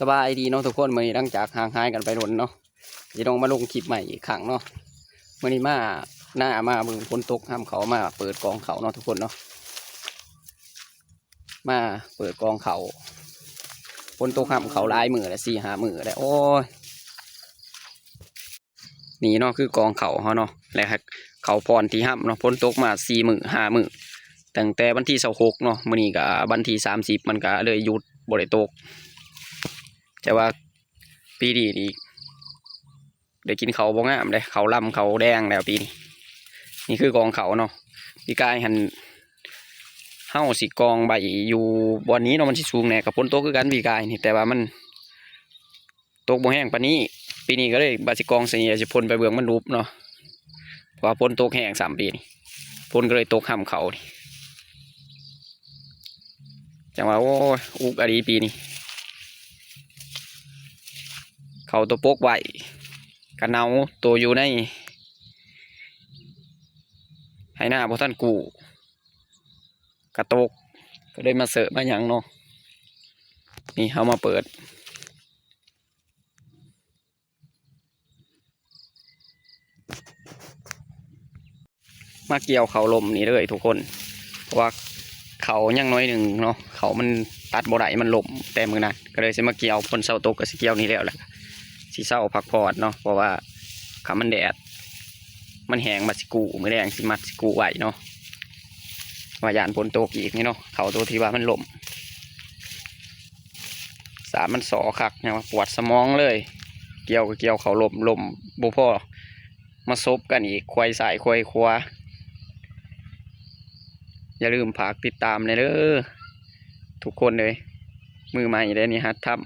ສະບາຍດີເນາະທຸກຄົນ, ມື້ນີ້ຫຼັງຈາກຫ່າງຫາຍກັນໄປດົນເນາະ ຊິຕ້ອງມາລົງຄລິບໃໝ່ອີກຄັ້ງເນາະ. ມື້ນີ້ມານາ ມາເບິ່ງຝົນຕົກ ຮຳເຂົ້າ ມາເປີດກອງເຂົ້າເນາະທຸກຄົນເນາະ, ມາເປີດກອງເຂົ້າ. ຝົນຕົກ ຮຳເຂົ້າຫຼາຍມື້ແລ້ວ ສີ່ຫ້າມື້ແລ້ວ ໂອ້ຍ. ນີ້ເນາະ ຄືກອງເຂົ້າເຮົາເນາະ ແລະ ເຂົ້າພອນທີ່ຮຳເນາະ. ຝົນຕົກມາສີ່ມື້ຫ້າມື້ ຕັ້ງແຕ່ວັນທີຊາວຫົກເນາະ, ມື້ນີ້ກະວັນທີສາມສິບ ມັນກະເລີຍຢຸດ ບໍ່ໄດ້ຕົກ. ແຕ່ວ່າປີນີ້ນີ້ ໄດ້ກິນເຂົ້າບໍ່ງາມເດ້, ເຂົ້າລຳເຂົ້າແດງແລ້ວປີນີ້. ນີ້ຄືກອງເຂົ້າເນາະ, ປີກາຍຫັ້ນເຮົາຊິກອງໄວ້ຢູ່ບ່ອນນີ້ເນາະ, ມັນຊິສູງແດ່. ກະຝົນຕົກຄືກັນປີກາຍນີ້ ແຕ່ວ່າມັນ ຕົກບໍ່ແຮງປານນີ້. ປີນີ້ກະເລີຍວ່າຊິກອງໃສ່ນີ້ ຊິພົ່ນໄປເບື້ອງມັນຫຼຸບເນາະ, ເພາະວ່າຝົນຕົກແຮງຊ້ຳປີນີ້, ຝົນກະເລີຍຕົກຮຳເຂົ້ານີ້. ຈັ່ງວ່າ ໂອ້ຍ ອຸກອີ່ຫຼີປີນີ້. ເຂົ້າໂຕປົກໄວ້ກະເນົ່າ, ໂຕຢູ່ໃນໄຮ່ນາບໍ່ທັນກູ້ກະຕົກ, ກະເລີຍມາເສີມາຫຍັງເນາະ. ນີ້ເຮົາມາເປີດ ມາກ່ຽວເຂົ້າລົ້ມນີ້ເລີຍທຸກຄົນ, ເພາະວ່າເຂົ້າຍັງໜ້ອຍໜຶ່ງເນາະ, ເຂົ້າມັນຕັດບໍ່ໄດ້ ມັນລົ້ມແຕ່ມື້ນັ້ນ, ກະເລີຍຊິມາກ່ຽວ. ຝົນເຊົາຕົກກະຊິກ່ຽວນີ້ແລ້ວ ແລ້ວກະຊິເຊົາພັກຜ່ອນເນາະ, ເພາະວ່າຄັນມັນແດດ ມັນແຫ້ງ ມັນຊິກູ້, ມື້ແລງຊິມັດຊິກູ້ໄວ້ເນາະ, ວ່າຢ້ານຝົນຕົກອີກນີ້ເນາະ. ເຂົ້າໂຕທີ່ວ່າມັນລົ້ມ ສາມມັນສໍ້ຄັກ ຍັງວ່າປວດສະໝອງເລີຍ. ກ່ຽວກະກ່ຽວເຂົ້າລົ້ມ, ລົ້ມບໍ່ພໍ ມາສົບກັນອີກ, ໄຂວ້ຊ້າຍໄຂວ້ຂວາ. ຢ່າລືມຝາກຕິດຕາມແດ່ເດີທຸກຄົນເອີຍ, ມືໃໝ່ເດ້ນີ້ ຫັດທຳ.